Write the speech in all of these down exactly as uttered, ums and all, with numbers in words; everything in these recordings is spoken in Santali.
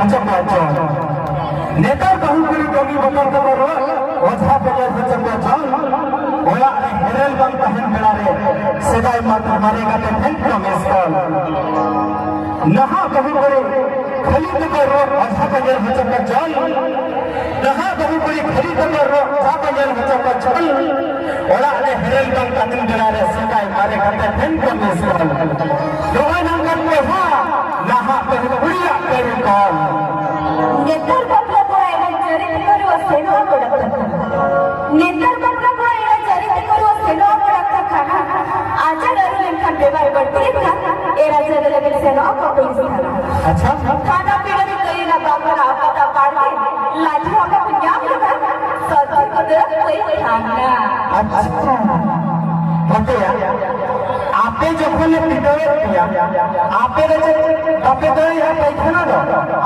ᱦᱚᱪᱚ ᱠᱚᱣᱟ ᱪᱚᱞ᱾ ᱱᱮᱛᱟᱨ ᱵᱟᱹᱦᱩ ᱠᱩᱲᱤ ᱠᱟᱹᱢᱤ ᱵᱚᱛᱚᱨ ᱛᱮᱠᱚ ᱨᱚᱲ, ᱚᱡᱷᱟ ᱠᱚ ᱧᱮᱞ ᱦᱚᱪᱚ ᱠᱚᱣᱟ ᱪᱚᱞ᱾ ᱚᱲᱟᱜ ᱨᱮ ᱦᱮᱨᱮᱞ ᱵᱟᱝ ᱛᱟᱦᱮᱱ ᱵᱮᱲᱟ ᱨᱮ ᱥᱮᱫᱟᱭ ᱢᱟᱨ-, ᱢᱟᱨᱮ ᱜᱟᱛᱮ ᱴᱷᱮᱱ ᱠᱚ miss call᱾ ᱱᱟᱦᱟᱜ ᱵᱟᱹᱦᱩ ᱠᱩᱲᱤ ᱠᱷᱟᱹᱞᱤ ᱛᱮᱠᱚ ᱨᱚᱲ, ᱚᱡᱷᱟ ᱠᱚ ᱧᱮᱞ ᱦᱚᱪᱚ ᱠᱚᱣᱟ ᱪᱚᱞ᱾ ᱱᱟᱦᱟᱜ ᱵᱟᱹᱦᱩ ᱠᱩᱲᱤ ᱠᱷᱟᱹᱞᱤ ᱛᱮᱠᱚ ᱨᱚᱲ, ᱚᱡᱷᱟ ᱠᱚ ᱧᱮᱞ ᱦᱚᱪᱚ ᱠᱚᱣᱟ ᱪᱚᱞ᱾ ᱚᱲᱟᱜ ᱨᱮ ᱦᱮᱨᱮᱞ ᱵᱟᱝ ᱛᱟᱦᱮᱱ ᱵᱮᱲᱟ ᱨᱮ ᱥᱮᱫᱟᱭ ᱢᱟᱨᱮ ᱜᱟᱛᱮ ᱴᱷᱮᱱ ᱠᱚ miss call᱾ ᱱᱚᱜᱼᱚᱭ ᱱᱚᱝᱠᱟᱱ ᱵᱚᱭᱦᱟ ᱱᱟᱦᱟᱜ ᱵᱟᱹᱦᱩ ᱠᱩᱲᱤᱭᱟᱜ ᱠᱟᱹᱨᱤ ᱠᱚ᱾ ᱱᱮᱛᱟᱨ ᱵᱟᱯᱞᱟ ᱠᱚᱲᱟ ᱮᱱᱮᱡ ᱡᱟᱹᱨᱤ ᱛᱮᱠᱚ ᱨᱩᱣᱟᱹ ᱥᱮᱱᱚᱜ ᱟᱠᱚ ᱰᱟᱠᱛᱚᱨ ᱠᱷᱟᱱᱟ᱾ ᱱᱮᱛᱟᱨ ᱵᱟᱯᱞᱟ ᱠᱚᱲᱟ ᱮᱱᱮᱡ ᱡᱟᱹᱨᱤ ᱛᱮᱠᱚ ᱨᱩᱣᱟᱹ ᱥᱮᱱᱚᱜ ᱟᱠᱚ ᱰᱟᱠᱛᱚᱨ ᱠᱷᱟᱱᱟ᱾ ᱟᱡᱟᱨ ᱟᱹᱨᱩ ᱞᱮᱱᱠᱷᱟᱱ, ᱵᱮᱢᱟᱨ ᱵᱟᱹᱲᱛᱤ ᱞᱮᱱᱠᱷᱟᱱ ᱮᱨᱟ ᱡᱟᱹᱨᱤ ᱞᱟᱹᱜᱤᱫ ᱥᱮᱱᱚᱜ ᱟᱠᱚ ᱯᱩᱞᱤᱥ ᱛᱷᱟᱱᱟ᱾ ᱟᱪᱪᱷᱟ᱾ ᱛᱷᱟᱱᱟ ᱯᱤᱲᱟᱹ ᱨᱮ ᱠᱟᱹᱭᱱᱟ ᱵᱟᱯᱞᱟ ᱟᱯᱟᱛᱟ ᱵᱟᱲᱜᱮ ᱞᱟᱡᱷᱟ ᱵᱟᱠᱚ ᱧᱟᱢ ᱞᱮᱠᱷᱟᱱ ᱥᱚᱛ ᱠᱚ ᱫᱟᱹᱲ ᱯᱟᱹᱭ ᱠᱷᱟᱱᱟ᱾ ᱟᱪᱪᱷᱟ᱾ ᱦᱮᱸ ᱛᱚᱭᱟ, ᱟᱯᱮ ᱡᱚᱠᱷᱚᱱ ᱞᱮ ᱯᱤᱴᱟᱹᱣᱮᱫ ᱯᱮᱭᱟ, ᱟᱯᱮ ᱫᱚ ᱪᱮᱫ ᱵᱟᱯᱮ ᱫᱟᱹᱲᱮᱜᱼᱟ ᱯᱟᱭᱠᱷᱟᱱᱟ ᱫᱚ?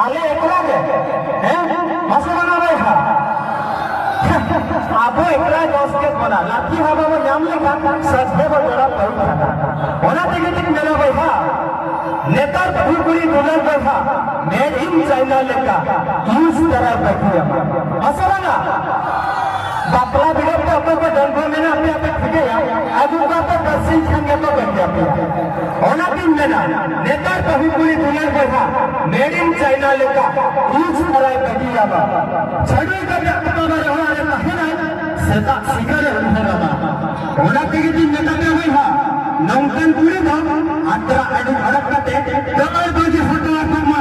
ᱟᱞᱮ ᱮᱠᱞᱟ ᱜᱮ? ᱦᱮᱸ? ᱢᱟᱥᱮ ᱢᱟᱱᱟ ᱵᱚᱭᱦᱟ᱾ ᱟᱵᱚ ᱮᱠᱞᱟ ᱫᱚᱥ ᱜᱮ ᱵᱚᱱᱟ, ᱞᱟᱹᱴᱷᱤ ᱦᱟᱵᱟ ᱵᱚ ᱧᱟᱢ ᱞᱮᱠᱷᱟᱱ ᱥᱟᱡᱷᱮ ᱵᱚ ᱡᱚᱲᱟ ᱯᱟᱹᱭᱠᱷᱟᱱᱟ᱾ ᱚᱱᱟ ᱛᱮᱜᱮ ᱛᱤᱧ ᱢᱮᱱᱟ ᱵᱚᱭᱦᱟ, ᱱᱮᱛᱟᱨ ᱵᱟᱹᱦᱩ ᱠᱩᱲᱤ ᱫᱩᱞᱟᱹᱲ ᱵᱚᱭᱦᱟ, made in China ᱞᱮᱠᱟ use ᱛᱟᱨᱟᱭ ᱵᱟᱹᱜᱤᱭᱟᱢᱟ᱾ ᱢᱟᱥᱮ ᱢᱟᱱᱟ᱾ ᱵᱟᱯᱞᱟ ᱵᱤᱰᱟᱹᱣ ᱛᱮ ᱚᱠᱚᱭ ᱠᱚ ᱰᱟᱺᱜᱩᱣᱟᱹ ᱢᱮᱱᱟᱜ ᱯᱮᱭᱟ ᱯᱮ ᱴᱷᱤᱠᱟᱹᱭᱟ, ᱟᱹᱜᱩ ᱠᱚᱣᱟ ᱯᱮ ᱵᱟᱨᱥᱤᱧ ᱠᱷᱟᱱ ᱜᱮᱠᱚ ᱵᱟᱹᱜᱤ ᱟᱯᱮᱭᱟ᱾ ᱚᱱᱟᱛᱤᱧ ᱢᱮᱱᱟ, ᱱᱮᱛᱟᱨ ᱵᱟᱹᱦᱩ ᱠᱩᱲᱤ ᱫᱩᱞᱟᱹᱲ ᱵᱚᱭᱦᱟ, made in China ᱞᱮᱠᱟ, use ᱛᱟᱨᱟᱭ ᱵᱟᱹᱜᱤᱭᱟᱢᱟ᱾ ᱪᱷᱟᱹᱰᱩᱭ ᱠᱟᱛᱮ ᱟᱯᱱᱟᱨ ᱨᱮᱦᱚᱸ ᱟᱨᱮ ᱛᱟᱦᱮᱱᱟᱭ, ᱥᱮᱛᱟᱜ ᱥᱤᱸᱜᱟᱹᱲ ᱮ ᱩᱭᱦᱟᱹᱨᱟᱢᱟ᱾ ᱚᱱᱟ ᱛᱮᱜᱮ ᱛᱤᱧ ᱢᱮᱛᱟ ᱯᱮᱭᱟ ᱵᱚᱭᱦᱟ, ᱱᱚᱝᱠᱟᱱ ᱠᱩᱲᱤ ᱫᱚ ᱟᱛᱨᱟ ᱟᱹᱰᱤ ᱦᱚᱲᱚᱜ ᱠᱟᱛᱮ ᱫᱟᱹᱲ ᱵᱟᱹᱜᱤ ᱦᱚᱴᱚ ᱟᱠᱚ ᱢᱟ᱾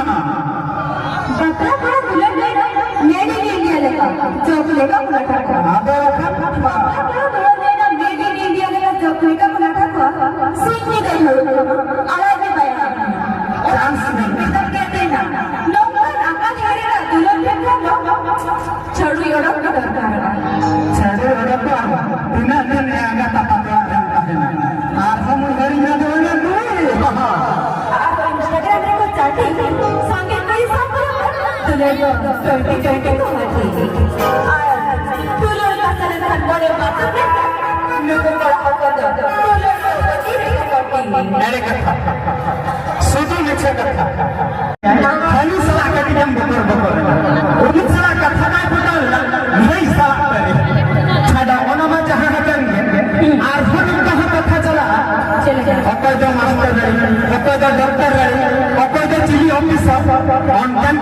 ᱵᱟᱯᱞᱟ ᱠᱚᱲᱟ ᱫᱩᱞᱟᱹᱲ ᱵᱚᱭᱦᱟ, made in India ᱞᱮᱠᱟ, ᱪᱚᱠᱞᱮᱴ ᱠᱚ ᱞᱟᱴᱷᱟ ᱠᱚᱣᱟ᱾ ᱟᱫᱚ ᱵᱟᱠᱷᱟᱱ ᱵᱟᱯᱞᱟ ᱠᱚᱲᱟ ᱫᱩᱞᱟᱹᱲ ᱵᱚᱭᱦᱟ, made in India ᱞᱮᱠᱟ, ᱪᱚᱠᱞᱮᱴ ᱠᱚ ᱞᱟᱴᱷᱟ ᱠᱚᱣᱟ᱾ ᱥᱤᱧ ᱧᱤᱫᱟᱹ ᱦᱟᱹᱨᱩᱵ ᱠᱚᱣᱟ, ᱟᱲᱟᱜ ᱜᱮ ᱵᱟᱭ ᱟᱲᱟᱜ ᱠᱚᱣᱟ᱾ ᱪᱟᱱᱥ ᱢᱮᱱᱟᱜᱼᱟ᱾ ᱱᱮᱛᱟᱨ ᱠᱮᱫᱮᱱᱟ, ᱱᱚᱝᱠᱟᱱ ᱟᱠᱟᱞ ᱦᱮᱨᱮᱞᱟᱜ ᱫᱩᱞᱟᱹᱲ ᱴᱷᱮᱱ ᱠᱷᱚᱱ ᱫᱚ ᱪᱷᱟᱹᱰᱩᱭ ᱚᱰᱚᱠ ᱜᱮ ᱫᱚᱨᱠᱟᱨ᱾ ᱪᱷᱟᱹᱰᱩᱭ ᱚᱰᱚᱠ ᱫᱚ ᱟᱨ ᱛᱤᱱᱟᱹᱜ ᱫᱤᱱ ᱮᱸᱜᱟᱛ ᱟᱯᱟᱛ ᱚᱲᱟᱜ ᱨᱮᱢ ᱛᱟᱦᱮᱱᱟ? ᱟᱨᱦᱚᱸ ᱢᱩᱞ ᱦᱟᱹᱨᱤᱧ ᱨᱮ ᱫᱚ ᱚᱱᱟ ᱫᱩᱭ ᱵᱟᱦᱟ᱾ ᱟᱨ Instagram ᱨᱮᱠᱚ chatting, ᱥᱟᱸᱜᱮ ᱠᱩᱲᱤ ᱥᱟᱶ ᱠᱚ ᱨᱚᱯᱚᱲ, ᱫᱩᱞᱟᱹᱲ ᱫᱚ twenty twenty ᱠᱚ ᱦᱟᱹᱴᱤᱧ᱾ ᱟᱨ ᱫᱩᱞᱟᱹᱲ ᱠᱟᱛᱷᱟ ᱞᱮᱱᱠᱷᱟᱱ ᱢᱚᱬᱮ ᱵᱟᱨ ᱫᱚ ᱱᱩᱠᱩ ᱠᱚᱲᱟ ᱦᱚᱯᱚᱱ ᱫᱚ ᱫᱩᱞᱟᱹᱲ ᱫᱚ ᱵᱟᱹᱜᱤ ᱨᱮᱜᱮ ᱠᱚ ᱴᱤᱠ᱾ ᱮᱲᱮ ᱠᱟᱛᱷᱟ, ᱥᱩᱫᱷᱩ ᱢᱤᱪᱷᱟᱹ ᱠᱟᱛᱷᱟ᱾ ᱠᱷᱟᱹᱞᱤ ᱥᱟᱞᱟᱜ ᱠᱟᱹᱴᱤᱡ ᱮᱢ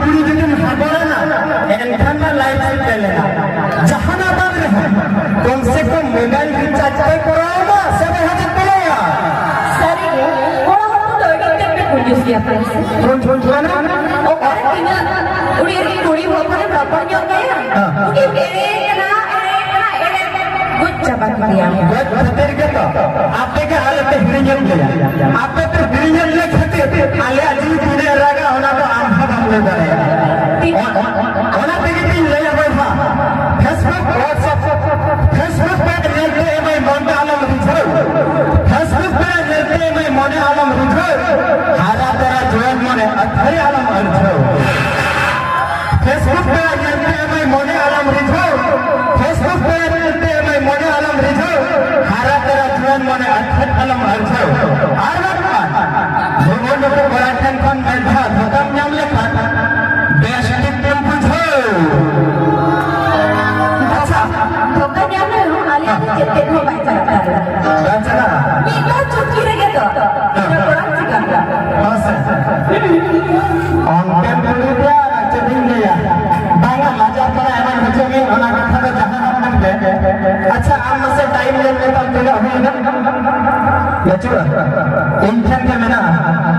ᱠᱩᱲᱤ ᱡᱩᱫᱤᱢ ᱦᱟᱜᱚᱲ ᱮᱱᱟ, ᱮᱱᱠᱷᱟᱱ ᱢᱟ ᱞᱟᱭᱤᱯᱷ ᱥᱮᱴᱮᱞ ᱮᱱᱟ᱾ ᱡᱟᱦᱟᱱᱟᱜ ᱵᱟᱝ ᱨᱮᱦᱚᱸ, ᱠᱚᱢ ᱥᱮ ᱠᱚᱢ ᱢᱳᱵᱟᱭᱤᱞ ᱨᱤᱪᱟᱨᱡᱽ ᱯᱮ ᱠᱚᱨᱟᱣ ᱢᱟ, ᱥᱮ ᱵᱚᱭᱦᱟ ᱪᱮᱫ ᱯᱮ ᱞᱟᱹᱭᱟ? ᱥᱟᱹᱨᱤ ᱜᱮ, ᱠᱚᱲᱟ ᱦᱚᱯᱚᱱ ᱫᱚ ᱟᱹᱰᱤ ᱛᱮᱫ ᱯᱮ ᱠᱩᱧᱡᱩᱥ ᱜᱮᱭᱟ ᱯᱮ ᱥᱮ? ᱠᱩᱧᱡᱩᱥ ᱢᱟᱱᱮ? ᱚᱠᱟᱨᱮ ᱛᱤᱱᱟᱹᱜ ᱠᱩᱲᱤ, ᱠᱩᱲᱤ ᱦᱚᱯᱚᱱᱮᱢ ᱨᱚᱯᱚᱲ ᱧᱚᱜ ᱠᱟᱭᱟ? ᱦᱮᱸ᱾ ᱩᱱᱤ ᱮᱲᱮ ᱠᱟᱱᱟ, ᱮᱲᱮ ᱠᱟᱱᱟ, ᱮᱲᱮ ᱵᱩᱡᱽ ᱪᱟᱵᱟ ᱠᱮᱫᱮᱭᱟ᱾ ᱜᱚᱡ ᱠᱷᱟᱹᱛᱤᱨ ᱜᱮᱛᱚ ᱟᱯᱮ ᱜᱮ ᱟᱞᱮ ᱯᱮ ᱦᱤᱲᱤᱧᱮᱫ ᱞᱮᱭᱟ᱾ ᱟᱯᱮ ᱯᱮ ᱦᱤᱲᱤᱧᱮᱫ ᱞᱮ ᱠᱷᱟᱹᱛᱤᱨ ᱟᱞᱮᱭᱟᱜ ᱡᱤᱣᱤ ᱛᱤᱱᱟᱹᱜ ᱨᱟᱜᱟ, ᱚᱱᱟ ᱫᱚ ᱟᱢ ᱦᱚᱸ ᱵᱟᱢ ᱞᱟᱹᱭ ᱫᱟᱲᱮᱭᱟᱜᱼᱟ᱾ ᱚᱱ-, ᱚᱱ-, ᱚᱱᱟ ᱛᱮᱜᱮ ᱛᱤᱧ ᱞᱟᱹᱭᱟ ᱵᱚᱭᱦᱟ, Facebook, WhatsApp, Facebook ᱯᱮ ᱧᱮᱞᱛᱮ ᱮᱢᱟᱭ ᱢᱚᱱ ᱫᱚ ᱟᱞᱚᱢ ᱨᱤᱡᱷᱟᱹᱣ᱾ Facebook ᱯᱮ ᱧᱮᱞᱛᱮ ᱮᱢᱟᱭ ᱢᱚᱱᱮ ᱟᱞᱚᱢ ᱨᱤᱡᱷᱟᱹᱣ᱾ ᱦᱟᱨᱟ ᱛᱚᱨᱟ ᱡᱩᱣᱟᱹᱱ ᱢᱚᱱᱮ ᱟᱹᱛᱷᱟᱹᱲᱤ ᱟᱞᱚᱢ ᱟᱹᱲᱡᱷᱟᱹᱣ᱾ Facebook ᱯᱮᱲᱟ ᱧᱮᱞᱛᱮ ᱮᱢᱟᱭ ᱢᱚᱱᱮ ᱟᱞᱚᱢ ᱨᱤᱡᱷᱟᱹᱣ᱾ Facebook ᱯᱮᱲᱟ ᱧᱮᱞᱛᱮ ᱮᱢᱟᱭ ᱢᱚᱱᱮ ᱟᱞᱚᱢ ᱨᱤᱡᱷᱟᱹᱣ᱾ ᱦᱟᱨᱟ ᱛᱚᱨᱟ ᱡᱩᱣᱟᱹᱱ ᱢᱚᱱᱮ ᱟᱹᱛᱷᱟᱹᱲᱤ ᱟᱞᱚᱢ ᱟᱹᱲᱡᱷᱟᱹᱣ᱾ ᱟᱨ ᱵᱟᱝᱠᱷᱟᱱ ᱵᱷᱩᱵᱚᱱ ᱱᱩᱠᱩ ᱠᱚᱲᱟ ᱴᱷᱮᱱ ᱠᱷᱚᱱ ᱢᱮᱫ ᱫᱷᱟᱣ ᱫᱷᱚᱠᱟᱢ ᱧᱟᱢ ᱞᱮᱠᱷᱟᱱ ᱵᱮᱥ ᱴᱷᱤᱠ ᱛᱮᱢ ᱵᱩᱡᱷᱟᱹᱣ᱾ ᱟᱪᱪᱷᱟ, ᱫᱷᱳᱠᱟ ᱧᱟᱢ ᱨᱮᱦᱚᱸ ᱟᱞᱮᱭᱟᱜ ᱫᱚ ᱪᱮᱫ ᱛᱮᱫ ᱦᱚᱸ ᱵᱟᱭ ᱪᱟᱞᱟᱜ ᱛᱟᱞᱮᱭᱟ᱾ ᱵᱟᱝ ᱪᱟᱞᱟᱜᱼᱟ᱾ ᱢᱤᱫ ᱫᱷᱟᱣ ᱪᱩᱴᱠᱤ ᱨᱮᱜᱮ ᱛᱚ ᱤᱧ ᱫᱚ ᱠᱚᱲᱟᱢ ᱪᱤᱠᱟᱹ ᱠᱚᱣᱟ᱾ ᱦᱮᱸ ᱥᱮ? ᱚᱱᱠᱟᱱ ᱠᱩᱲᱤ ᱫᱚ ᱟᱨ ᱪᱮᱫ ᱤᱧ ᱞᱟᱹᱭᱟ? ᱵᱟᱝᱟ, ᱞᱟᱡᱟᱣ ᱯᱟᱲᱟ ᱮᱢᱟᱱ ᱦᱚᱪᱚ ᱢᱮ, ᱚᱱᱟ ᱠᱟᱛᱷᱟ ᱫᱚ ᱡᱟᱦᱟᱸ ᱦᱚᱸ ᱢᱮᱱ ᱜᱮ᱾ ᱟᱪᱪᱷᱟ, ᱟᱢ ᱢᱟᱥᱮ ᱴᱟᱭᱤᱢ ᱧᱮᱞ ᱢᱮ ᱛᱟᱢ, ᱛᱤᱱᱟᱹᱜ ᱦᱩᱭ ᱮᱱᱟ? ᱵᱟᱹᱪᱩᱜᱼᱟ? ᱤᱧ ᱴᱷᱮᱱ ᱜᱮ ᱢᱮᱱᱟᱜᱼᱟ,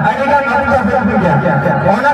ᱟᱹᱰᱤ ᱜᱟᱱ ᱚᱠᱛᱚ ᱦᱩᱭᱩᱜ ᱜᱮᱭᱟ᱾ ᱚᱱᱟ